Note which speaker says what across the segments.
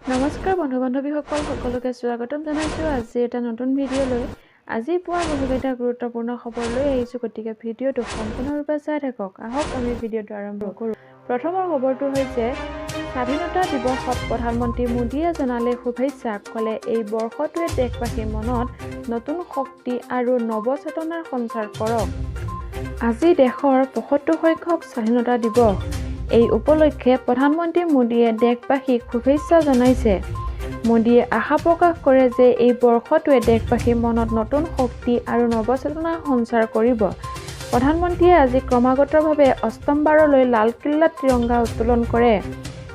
Speaker 1: নমস্কাৰ বন্ধু বান্ধৱীসকল, সকলোকে স্বাগতম জনাইছোঁ আজি এটা নতুন ভিডিঅ' লৈ। আজি পুৱা বহুকেইটা গুৰুত্বপূৰ্ণ খবৰ লৈ আহিছোঁ, গতিকে ভিডিঅ'টো সম্পূৰ্ণৰূপে চাই থাকক। আহক, আমি ভিডিঅ'টো আৰম্ভ কৰোঁ। প্ৰথমৰ খবৰটো হৈছে, স্বাধীনতা দিৱসত প্ৰধানমন্ত্ৰী মোদীয়ে জনালে শুভেচ্ছা, ক'লে এই বৰ্ষটোৱে দেশবাসীৰ মনত নতুন শক্তি আৰু নৱচেতনাৰ সঞ্চাৰ কৰক। আজি দেশৰ 75 সংখ্যক স্বাধীনতা দিৱস। এই উপলক্ষে প্ৰধানমন্ত্ৰী মোদীয়ে দেশবাসীক শুভেচ্ছা জনাইছে। মোদীয়ে আশা প্ৰকাশ কৰে যে এই বৰ্ষটোৱে দেশবাসীৰ মনত নতুন শক্তি আৰু নৱচেতনাৰ সঞ্চাৰ কৰিব। প্ৰধানমন্ত্ৰীয়ে আজি ক্ৰমাগতভাৱে অষ্টমবাৰলৈ লালকিল্লাত ত্ৰিৰংগা উত্তোলন কৰে।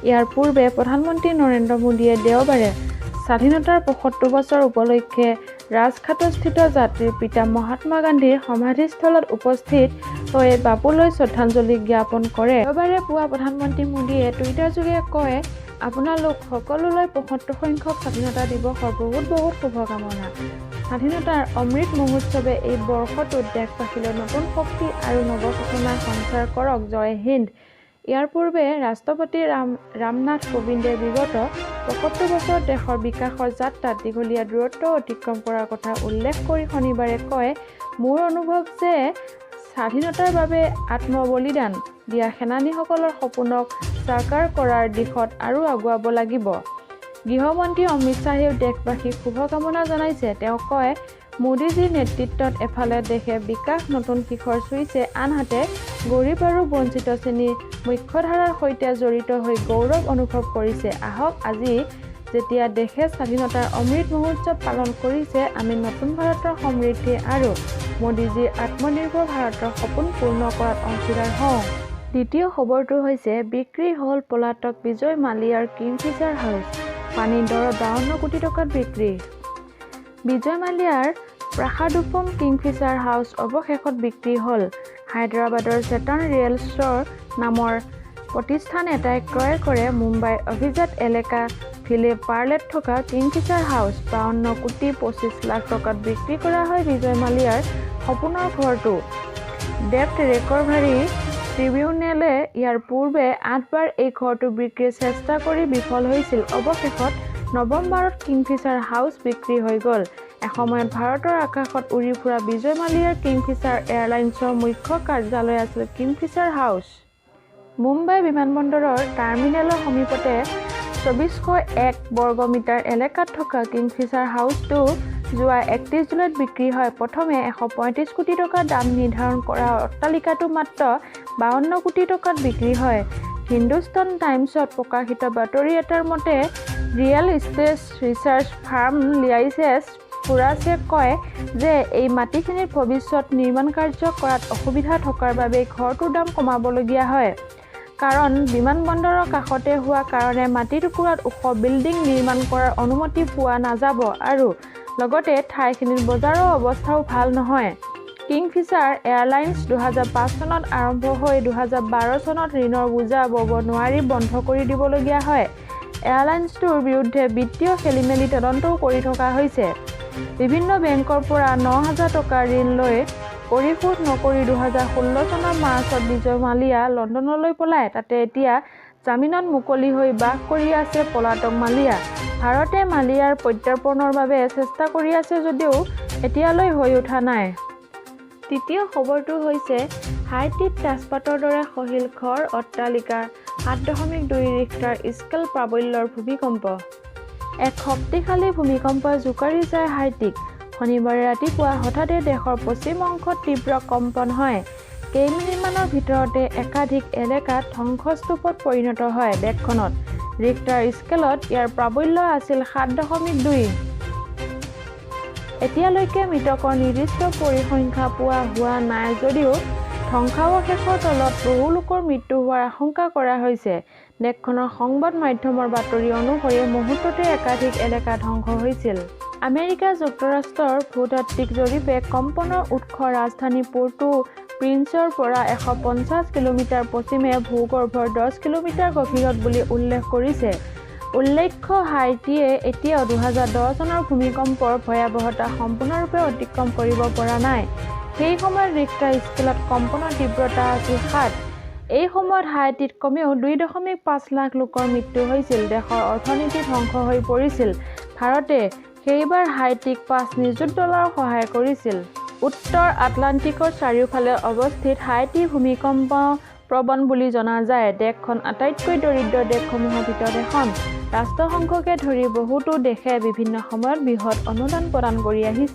Speaker 1: ইয়াৰ পূৰ্বে প্ৰধানমন্ত্ৰী নৰেন্দ্ৰ মোদীয়ে দেওবাৰে স্বাধীনতাৰ 75 বছৰ উপলক্ষে ৰাজঘাটস্থিত জাতিৰ পিতা মহাত্মা গান্ধীৰ সমাধিস্থলত উপস্থিত হৈ বাপুলৈ শ্ৰদ্ধাঞ্জলি জ্ঞাপন কৰে। দেওবাৰে পুৱা প্ৰধানমন্ত্ৰী মোদীয়ে টুইটাৰযোগে কয়, "আপোনালোক সকলোলৈ 75 সংখ্যক স্বাধীনতা দিৱসৰ বহুত বহুত শুভকামনা। স্বাধীনতাৰ অমৃত মহোৎসৱে এই বৰ্ষটোত দেশবাসীলৈ নতুন শক্তি আৰু নৱচেতনাৰ সঞ্চাৰ কৰক। জয় হিন্দ।" ইয়াৰ পূৰ্বে ৰাষ্ট্ৰপতি ৰামনাথ কোবিন্দে বিগত 75 বছৰত দেশৰ বিকাশৰ যাত্ৰাত দীঘলীয়া দূৰত্ব অতিক্ৰম কৰাৰ কথা উল্লেখ কৰি শনিবাৰে কয়, "মোৰ অনুভৱ যে স্বাধীনতাৰ বাবে আত্মবলিদান দিয়া সেনানীসকলৰ সপোনক সাকাৰ কৰাৰ দিশত আৰু আগুৱাব লাগিব।" গৃহমন্ত্ৰী অমিত শ্বাহেও দেশবাসীক শুভকামনা জনাইছে। তেওঁ কয়, "মোদীজীৰ নেতৃত্বত এফালে দেশে বিকাশ নতুন শিখৰ চুইছে, আনহাতে গৰীব আৰু বঞ্চিত শ্ৰেণীৰ মুখ্যধাৰাৰ সৈতে জড়িত হৈ গৌৰৱ অনুভৱ কৰিছে। আহক, আজি যেতিয়া দেশে স্বাধীনতাৰ অমৃত মহোৎসৱ পালন কৰিছে, আমি নতুন ভাৰতৰ সমৃদ্ধি আৰু মোদীজীৰ আত্মনিৰ্ভৰ ভাৰতৰ সপোন পূৰ্ণ কৰাত অংশীদাৰ হওঁ।" দ্বিতীয় খবৰটো হৈছে, বিক্ৰী হ'ল পলাতক বিজয় মালিয়াৰ কিংফিচাৰ হাউচ, পানীৰ দৰত 52 কোটি টকাত বিক্ৰী। বিজয় মালিয়াৰ প্ৰাসাদোপম কিংফিচাৰ হাউচ অৱশেষত বিক্ৰী হ'ল। হায়দৰাবাদৰ চেতন ৰিয়েল শ্ব'ৰ নামৰ প্ৰতিষ্ঠান এটাই ক্ৰয় কৰে মুম্বাইৰ অভিজাত এলেকা ভিলে পাৰ্লেত থকা কিংফিচাৰ হাউচ। 52 কোটি 25 লাখ টকাত বিক্ৰী কৰা হয় বিজয় মালিয়াৰ সপোনৰ ঘৰটো। ডেব্ট ৰিকভাৰী ট্ৰিবিউনেলে ইয়াৰ পূৰ্বে আঠবাৰ এই ঘৰটো বিক্ৰীৰ চেষ্টা কৰি বিফল হৈছিল। অৱশেষত নৱমবাৰত কিংফিচাৰ হাউচ বিক্ৰী হৈ গ'ল। এসময়ত ভাৰতৰ আকাশত উৰি ফুৰা বিজয় মালিয়াৰ কিংফিচাৰ এয়াৰলাইন্সৰ মুখ্য কাৰ্যালয় আছিল কিংফিচাৰ হাউচ। মুম্বাই বিমানবন্দৰৰ টাৰ্মিনেলৰ সমীপতে 2401 বৰ্গ মিটাৰ এলেকাত থকা কিংফিচাৰ হাউচটো যোৱা 31 জুলাইত বিক্ৰী হয়। প্ৰথমে 135 কোটি টকা দাম নিৰ্ধাৰণ কৰা অট্টালিকাটো মাত্ৰ 52 কোটি টকাত বিক্ৰী হয়। হিন্দুস্তান টাইমছত প্ৰকাশিত বাতৰি এটাৰ মতে, ৰিয়েল ইষ্টেট ৰিচাৰ্চ ফাৰ্ম লিয়াইছেছ ফুৰাছে কয় যে এই মাটিখিনিত ভৱিষ্যত নিৰ্মাণ কাৰ্য কৰাত অসুবিধা থকাৰ বাবেই ঘৰটোৰ দাম কমাবলগীয়া হয়। কাৰণ বিমানবন্দৰৰ কাষতে হোৱা কাৰণে মাটিটুকুৰাত ওখ বিল্ডিং নিৰ্মাণ কৰাৰ অনুমতি পোৱা নাযাব আৰু লগতে ঠাইখিনিত বজাৰৰ অৱস্থাও ভাল নহয়। কিংফিচাৰ এয়াৰলাইন্স 2005 চনত আৰম্ভ হৈ 2012 চনত ঋণৰ বোজা বব নোৱাৰি বন্ধ কৰি দিবলগীয়া হয়। এয়াৰলাইন্সটোৰ বিৰুদ্ধে বিত্তীয় খেলিমেলি তদন্তও কৰি থকা হৈছে। বিভিন্ন বেংকৰ পৰা 9 হাজাৰ টকা ঋণ লৈ পৰিশোধ নকৰি 2016 চনৰ মাৰ্চত বিজয় মালিয়া লণ্ডনলৈ পলায়। তাতে এতিয়া জামিনত মুকলি হৈ বাস কৰি আছে পলাতক মালিয়া। ভাৰতে মালিয়াৰ প্ৰত্যাৰ্পণৰ বাবে চেষ্টা কৰি আছে যদিও এতিয়ালৈ হৈ উঠা নাই। তৃতীয় খবৰটো হৈছে, হাইটিত তাচপাতৰ দৰে খহিল ঘৰ অট্টালিকা, 7.2 ৰিখটাৰ স্কেল প্ৰাবল্যৰ ভূমিকম্প। এক শক্তিশালী ভূমিকম্পই জোকাৰি যায় হাইটিক। শনিবাৰে ৰাতিপুৱা হঠাতে দেশৰ পশ্চিম অংশত তীব্ৰ কম্পন হয়। কেইমিনিটমানৰ ভিতৰতে একাধিক এলেকাত ধ্বংসস্তূপত পৰিণত হয় দেশখনত। ৰিখটাৰ স্কেলত ইয়াৰ প্ৰাবল্য আছিল 7.2। এতিয়ালৈকে মৃতকৰ নিৰ্দিষ্ট পৰিসংখ্যা পোৱা হোৱা নাই যদিও ধ্বংসাৱশেষৰ তলত বহু লোকৰ মৃত্যু হোৱাৰ আশংকা কৰা হৈছে। দেশখনৰ সংবাদ মাধ্যমৰ বাতৰি অনুসৰি মুহূৰ্ততে একাধিক এলেকা ধ্বংস হৈছিল। আমেৰিকা যুক্তৰাষ্ট্ৰৰ ভূতাত্ত্বিক জৰীপে কম্পনৰ উৎস ৰাজধানী পৰ্টো প্ৰিন্সৰ পৰা 150 কিলোমিটাৰ পশ্চিমে ভূগৰ্ভৰ 10 কিলোমিটাৰ গভীৰত বুলি উল্লেখ কৰিছে। উল্লেখ্য, হাইটিয়ে এতিয়াও 2010 চনৰ ভূমিকম্পৰ ভয়াৱহতা সম্পূৰ্ণৰূপে অতিক্ৰম কৰিব পৰা নাই। সেই সময়ত ৰিখটাৰ স্কেলত কম্পনৰ তীব্ৰতা আছিল 7। এই সময়ত হাইটিত কমেও 2.5 লাখ লোকৰ মৃত্যু হৈছিল। দেশৰ অৰ্থনীতি ধ্বংস হৈ পৰিছিল। ভাৰতে সেইবাৰ হাইটিক 5 নিযুত ডলাৰৰ সহায় কৰিছিল। উত্তৰ আটলাণ্টিকৰ চাৰিওফালে অৱস্থিত হাইটি ভূমিকম্প প্ৰৱণ বুলি জনা যায়। দেশখন আটাইতকৈ দৰিদ্ৰ দেশসমূহৰ ভিতৰত এখন। ৰাষ্ট্ৰসংঘকে ধৰি বহুতো দেশে বিভিন্ন সময়ত বৃহৎ অনুদান প্ৰদান কৰি আহিছে।